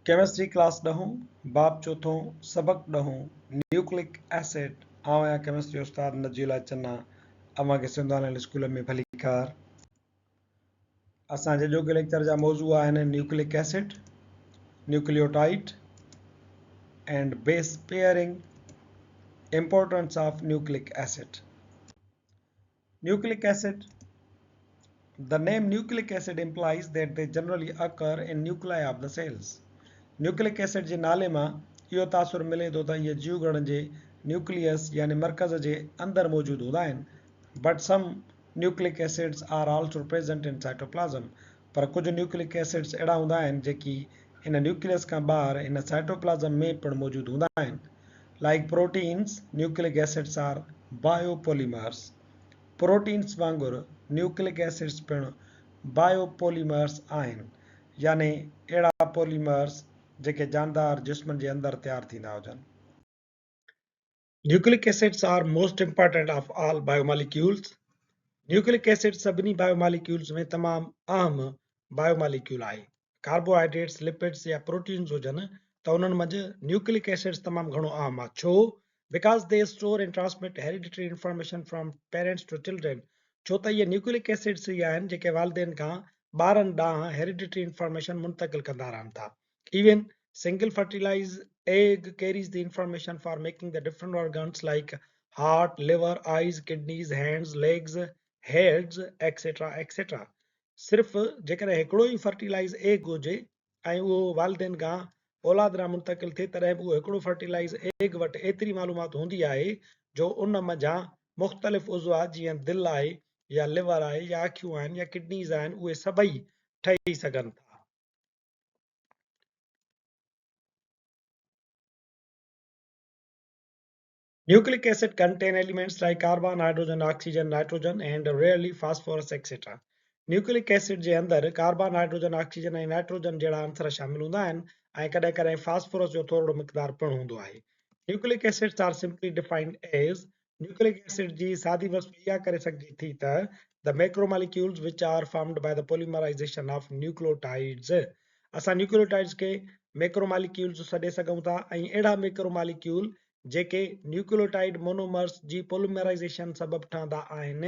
Chemistry class ڏهون، باب چوٿون، سبق ڏهون، نيوڪلڪ ايسڊ، آئون آهيان ڪيمسٽري استاد نجي الله چنا، اوهان کي سنڌ آنلائن اسڪول ۾ ڀليڪار. اسان جي اڄوڪي ليڪچر جا موضوع آهن nucleic acid, nucleotide and base pairing, importance of nucleic acid. Nucleic acid, The name nucleic acid implies that they generally occur in nuclei of the cells. Nucleic acid جي نالي مان اهو تاثر ملي ٿو ته اهي جيوگهرڙن جي نيوڪليس يعني مرڪز جي اندر موجود هوندا آهن. But some nucleic acids are also present in cytoplasm. پر ڪجهه نيوڪليڪ ايسڊس اهڙا هوندا آهن جيڪي ان نيوڪليس کان ٻاهر ان سائٽوپلازم ۾ پڻ موجود هوندا آهن. Like proteins, nucleic acids are biopolymers. Proteins وانگر نيوڪلڪ ايسڊس پڻ بايوپوليمرز آهن، يعني اهڙا پوليمرز جيڪي جاندار جسمن جي اندر تيار ٿيندا هجن. Nucleic acids are most important of all biomolecules. Nucleic acid سڀني بايوماليڪيولز ۾ تمام اهم بايوماليڪيول آهي. ڪاربوهائيڊريٽس، لپڊس يا پروٽينز هجن ته انهن منجهه نيوڪلڪ ايسڊس تمام گهڻو اهم آهي. ڇو؟ Because they store and transmit hereditary information from parents to children ڇو ته اهي نيوڪلڪ ايسڊس ئي آهن جيڪي والدين کان ٻارن ڏانهن هيريڊيٽري انفارميشن منتقل ڪندا رهن ٿا. Even single fertilize egg carries the information for making the different organs like heart, liver, eyes, kidneys, hands, legs, heads etcetera etcetera. صرف جيڪڏهن هڪڙو ئي فرٽيلائيز ايگ هجي ۽ اهو والدين کان اولاد ڏانهن منتقل ٿئي تڏهن به اهو هڪڙو فرٽيلائيز ايگ وٽ ايتري معلومات هوندي آهي جو ان منجهان مختلف عضوا جيئن دل آهي يا ليور آهي يا اکيون آهن يا ڪڊنيز آهن اهي سڀئي ٺهي سگهن ٿا. Nucleic acid contain elements like carbon, hydrogen, oxygen, nitrogen and rarely phosphorus etcetera. Nucleic acid جي اندر ڪاربان، هائڊروجن، آڪسيجن ۽ نائٽروجن جهڙا عنصر شامل هوندا آهن ۽ ڪڏهن ڪڏهن فاسفورس جو ٿورڙو مقدار پڻ هوندو آهي. Nucleic acids are simply defined as nucleic acid جي سادي وصف اها ڪري سگهجي ٿي ته the macromolecules which are formed by the polymerization of nucleotides اسان نيوڪليوٽائيڊز کي ميڪروماليڪيولز سڏي سگهون ٿا ۽ اهڙا ميڪروماليڪيول جيڪي نيوڪليوٽائيڊ مونومرز جي پوليمرائيزيشن سبب ٺهندا آهن،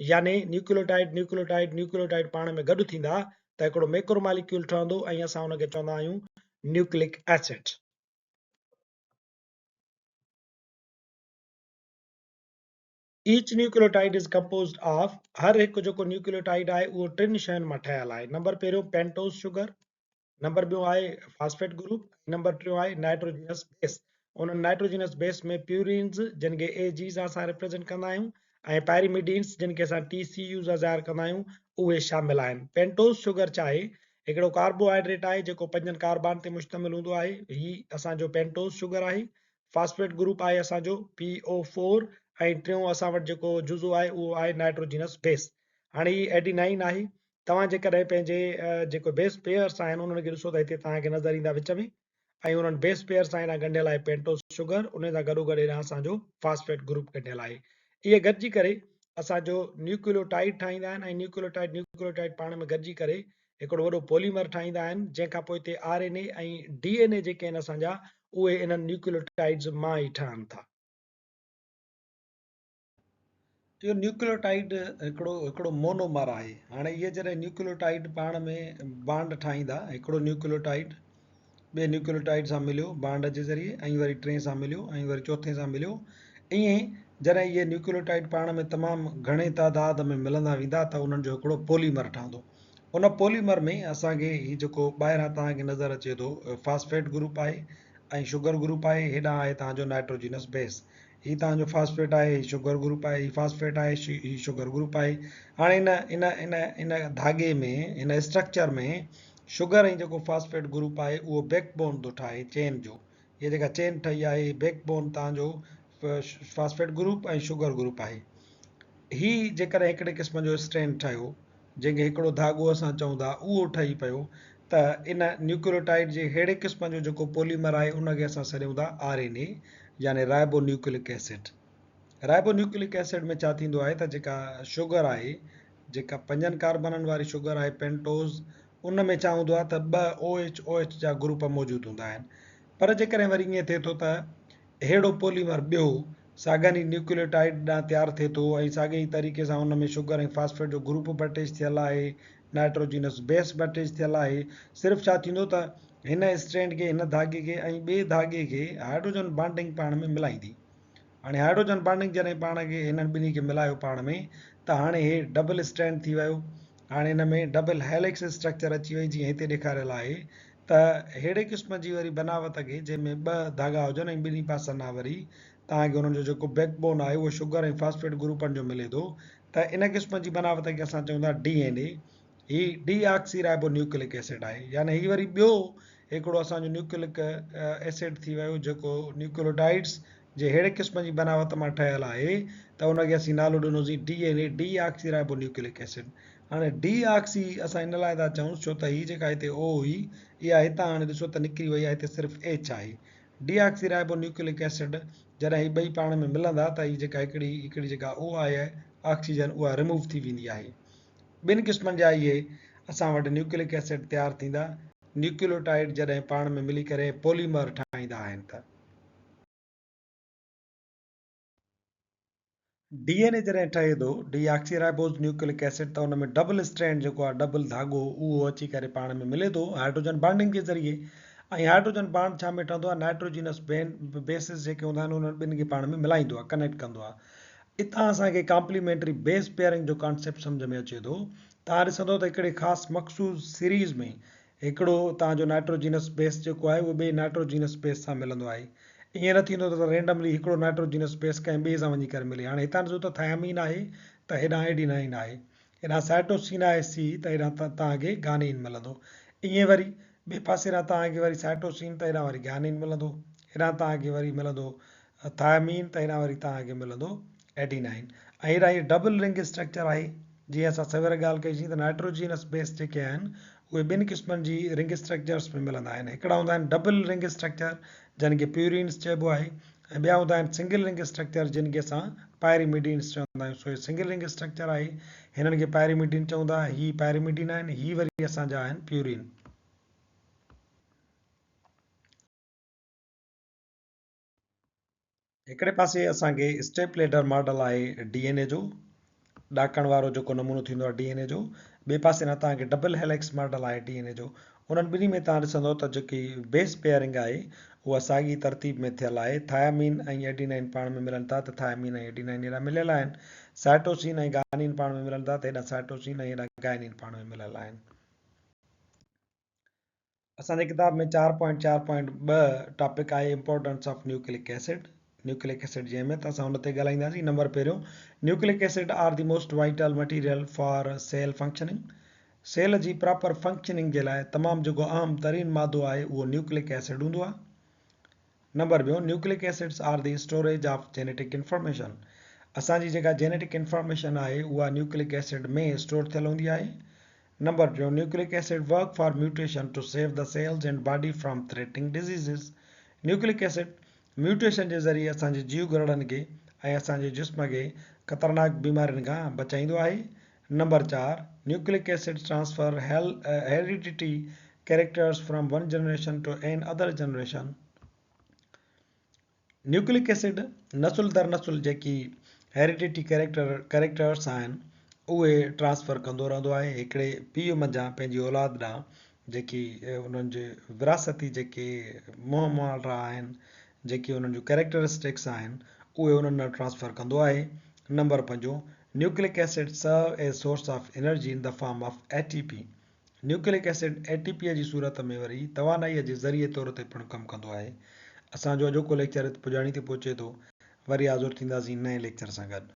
يعني نيوڪليوٽائيڊ نيوڪليوٽائيڊ نيوڪليوٽائيڊ پاڻ ۾ گڏ ٿيندا ته هڪڙو ميڪروماليڪيول ٺهندو ۽ اسان ان کي چوندا آهيون nucleic acid. Each nucleotide is composed of هر هڪ جيڪو نيوڪليوٽائيڊ آهي اهو ٽن شين مان ٺهيل آهي نمبر پهريون پينٽوز شگر نمبر ٻيون آهي فاسفيٽ گروپ ۽ نمبر ٽيون آهي نائٽروجينس بيس انهن نائٽروجينس بيس ۾ پيورينز جن کي اي جي سان اسان ريپريزنٽ ڪندا آهيون ۽ پائريميڊينس جن کي اسان ٽي سي يو سان ظاهر ڪندا آهيون اهي شامل آهن پينٽوز شگر ڇا آهي هڪڙو ڪاربوهائيڊريٽ آهي جيڪو پنجن ڪاربان تي مشتمل هوندو آهي هي اسان جو پينٽوز شگر آهي فاسفيٽ گروپ آهي اسان جو پي او فور ۽ ٽيون اسان وٽ جيڪو جزو آهي اهو آهي نائٽروجينس بيس. هاڻي هي ايڊينائين آهي. توهان جيڪڏهن پنهنجي جيڪو بيس پيئرس آهن انهن کي ڏسو ته هتي توهان کي نظر ايندا وچ ۾ ۽ انهن بيس پيئرس سان هيڏانهن ڳنڍيل آهي پينٽوز شگر ان سان گڏوگڏ هيڏانهن اسان جو فاسفيٽ گروپ ڳنڍيل آهي. اهي گڏجي ڪري اسان جو نيوڪليوٽائيڊ ٺاهيندا آهن ۽ نيوڪليوٽائيڊ نيوڪليوٽائيڊ پاڻ ۾ گڏجي ڪري هڪڙو وڏو پوليمر ٺاهيندا آهن جنهن کان پوء هتي آر اين اي ۽ ڊي اين اي جيڪي آهن اسان جا اهي انهن نيوڪليوٽائيڊز مان ئي ٺهن ٿا. اهو نيوڪليوٽائيڊ هڪڙو هڪڙو مونومر آهي. هاڻي اهي جڏهن نيوڪليوٽائيڊ پاڻ ۾ بانڊ ٺاهيندا هڪڙو نيوڪليوٽائيڊ ٻئي نيوڪليوٽائيڊ سان مليو بانڊ جي ذريعي ۽ وري ٽئين سان مليو ۽ وري چوٿين سان مليو ائين جڏهن اهي نيوڪليوٽائيڊ پاڻ ۾ تمام گهڻي تعداد ۾ ملندا ويندا ته انهن جو هڪڙو پوليمر ٺهندو ان پوليمر ۾ اسان کي هي جيڪو ٻاهران توهان کي نظر اچي ٿو فاسفيٽ گروپ آهي ۽ شگر گروپ آهي هيڏانهن آهي توهان جو نائٽروجينس بيس هي توهان جو فاسفيٽ آهي هي شگر گروپ آهي هي فاسفيٽ آهي هي شگر گروپ آهي هاڻي ان ان ان ان ڌاڳي ۾ هن اسٽرڪچر ۾ شگر ۽ جيڪو فاسفيٽ گروپ آهي اهو بيڪ بون ٿو ٺاهي چين جو هيء جيڪا چين ٺهي آهي هي بيڪ بون تان جو فاسفيٽ گروپ ۽ شگر گروپ آهي هي جيڪڏهن هڪڙي قسم جو اسٽرينڊ ٺهيو جنهن کي هڪڙو ڌاڳو اسان چئون ٿا اهو ٺهي پيو ته ان نيوڪليوٽائيڊ جي ههڙي قسم جو جيڪو پوليمر آهي ان کي اسان سڏيون ٿا آر اين اي يعني رائبو نيوڪليڪ ايسڊ رائبو نيوڪليڪ ايسڊ ۾ ڇا ٿيندو آهي ته جيڪا شگر آهي جيڪا پنجن ڪاربنن واري شگر آهي پينٽوز ان ۾ ڇا هوندو آهي ته ٻه او ايڇ او ايڇ جا گروپ موجود هوندا آهن. پر جيڪڏهن وري ائين ٿئي ٿو ته اهڙو پوليمر ٻيو ساڳين ئي نيوڪليوٽائيڊ ڏانهن تيار ٿئي ٿو ۽ ساڳئي ئي طريقي سان ان ۾ شگر ۽ فاسفيٽ جو گروپ به اٽيچ ٿيل آهي، نائٽروجينس بيس به اٽيچ ٿيل آهي، صرف ڇا ٿيندو ته هن اسٽرينڊ کي هن ڌاڳي کي ۽ ٻئي ڌاڳي کي هائڊروجن بانڊنگ پاڻ ۾ ملائيندي. هاڻي هائڊروجن بانڊنگ جڏهن پاڻ کي هنن ٻنهي کي ملايو پاڻ ۾ ته هاڻي هي ڊبل اسٽرينڊ ٿي ويو. هاڻي هن ۾ ڊبل هيلڪس اسٽرڪچر اچي وئي جيئن هتي ڏيکاريل آهي ته ههڙي قسم جي وري بناوت کي جنهن ۾ ٻه ڌاڳا هجن ۽ ٻنهي پاسن ڏانهن وري توهان کي انهن جو جيڪو بيڪ بون آهي اهو شگر ۽ فاسفيٽ گروپن جو ملي ٿو ته ان قسم جي بناوت کي اسان چئون ٿا ڊي اين اي. هي ڊي آڪسي رائبو نيوڪلڪ ايسڊ آهي يعني هي وري ٻيو هڪڙو اسان جو نيوڪلڪ ايسڊ ٿي ويو جيڪو نيوڪلوٽائيڊس جي ههڙي قسم جي بناوت مان ٺهيل آهي ته ان کي اسين نالو ڏنوسين D N A deoxyribonucleic acid. هاڻي ڊي آڪسي اسان ان لاء ٿا چئون ڇو ته هي جيڪا هتي او هئي اها هتان هاڻي ڏسو ته نڪري وئي آهي هتي صرف ايڇ آهي. ڊي آڪسي رائبو نيوڪلڪ ايسڊ جڏهن هي ٻئي پاڻ ۾ ملندا ته هي جيڪا هڪڙي هڪڙي جيڪا او آهي آڪسيجن اها ريموو ٿي ويندي آهي. ٻن قسمن جا اهي اسان وٽ نيوڪلڪ ايسڊ تيار ٿيندا. نيوڪليوٽائيڊ جڏهن پاڻ ۾ ملي ڪري پوليمر ٺاهيندا آهن ته. ڊي اين اي جڏهن ٺهي ٿو، ڊي آڪسي رائبوز نيوڪلڪ ايسڊ، ته ان ۾ ڊبل اسٽرينڊ جيڪو آهي ڊبل ڌاڳو اهو اچي ڪري پاڻ ۾ ملي ٿو هائڊروجن بانڊنگ جي ذريعي ۽ هائڊروجن بانڊ ڇا ۾ ٺهندو آهي نائٽروجينس بيسز جيڪي هوندا آهن انهن ٻن کي پاڻ ۾ ملائيندو آهي ڪنيڪٽ ڪندو آهي. اتان اسان کي ڪامپليمينٽري بيس پيئرنگ جو ڪانسيپٽ سمجهه ۾ اچي ٿو. توهان ڏسندو ته هڪڙي خاص مخصوص سيريز ۾ هڪڙو توهان جو نائٽروجينس بيس جيڪو آهي اهو ٻئي نائٽروجينس بيس سان ملندو آهي. ائين نه ٿيندو ته رينڊملي هڪڙو نائٽروجينس بيس ڪنهن ٻئي سان وڃي ڪري ملي. هاڻي هتان ڏسو ته ٿائمين آهي ته هيڏانهن ايڊينائين آهي. هيڏانهن سائٽوسين آهي سي ته هيڏانهن توهان کي گانين ملندو. ائين وري ٻئي پاسي ڏانهن توهان کي وري سائٽوسين ته هيڏانهن وري گانين ملندو. هيڏانهن توهان کي وري ملندو ٿائمين ته هيڏانهن وري توهان کي ملندو ايڊينائين ۽ هيڏانهن هي ڊبل رنگ اسٽرڪچر آهي. جيئن اسان سوير ڳالهه ڪئي سين ته نائٽروجينس بيس جيڪي آهن اهي ٻن قسمن جي رنگ اسٽرڪچرس ۾ ملندا آهن. هڪڙا هوندا آهن ڊبل رنگ اسٽرڪچر جن کي پيورينس چئبو آهي ۽ ٻيا هوندا آهن سنگل رنگ اسٽرڪچر جن کي اسان پائريميڊينس چوندا آهيون. سو هي سنگل رنگ اسٽرڪچر آهي هنن کي پائريميڊين چئون ٿا. هي پائريميڊين آهن هي وري اسان جا آهن پيورين. هڪڙي پاسي اسان کي اسٽيپ ليڊر ماڊل آهي ڊي اين اي جو، ڏاڪڻ وارو جيڪو نمونو ٿيندو آهي ڊي اين اي جو، ٻئي پاسي نه توهان کي ڊبل هيلڪس ماڊل آهي ڊي اين اي جو. انهن ٻنهي ۾ توهان ڏسندو ته جيڪي بيس پيئرنگ آهي اها ساڳي ترتيب ۾ ٿيل آهي. ٿائمين ۽ ايڊينائين پاڻ ۾ ملن ٿا ته ٿائمين ۽ ايڊينائين هيڏانهن مليل آهن. سائٽوسين ۽ گائنين پاڻ ۾ ملن ٿا ته هيڏانهن سائٽوسين ۽ هيڏانهن گائنين پاڻ ۾ مليل آهن. اسان جي ڪتاب ۾ چار پوائنٽ چار پوائنٽ ٻه ٽاپڪ آهي importance of nucleic acid nucleic acid جي اهميت اسان ان تي ڳالهائينداسين نمبر پهريون nucleic acid are the most vital material for cell functioning cell جي پراپر فنڪشننگ جي لاء تمام جيڪو اهم ترين مادو آهي اهو نيوڪلڪ ايسڊ هوندو آهي نمبر ٻيو nucleic acids are the storage of genetic information اسان جي جيڪا جينيٽڪ انفارميشن آهي اها نيوڪلڪ ايسڊ ۾ اسٽور ٿيل هوندي آهي نمبر ٽيون، nucleic acid work for mutation to save the cells and body from threatening diseases. Nucleic acid mutation جي ذريعي اسان جي جيو گهرڙن کي ۽ اسان جي جسم کي خطرناڪ بيمارين کان بچائيندو آهي. نمبر چار، nucleic acid transfer heredity characters from one generation to another generation. Nucleic acid نسل در نسل جيڪي هيريڊيٽي ڪيريڪٽر ڪيريڪٽرس آهن اهي ٽرانسفر ڪندو رهندو آهي هڪڙي پيء منجهان پنهنجي اولاد ڏانهن جيڪي انهن جي وراثتي جيڪي منهن مهانڊا آهن جيڪي انهن جون ڪيريڪٽرسٽڪس آهن اهي انهن ڏانهن ٽرانسفر ڪندو آهي. نمبر پنجون nucleic acid serve as source of energy in the form of A T P nucleic acid A T P جي صورت ۾ وري توانائيء جي ذريعي طور تي پڻ ڪم ڪندو آهي. اسان جو اڄوڪو ليڪچر هت پڄاڻي تي پهچي ٿو. وري حاضر ٿينداسين نئين ليڪچر سان گڏ.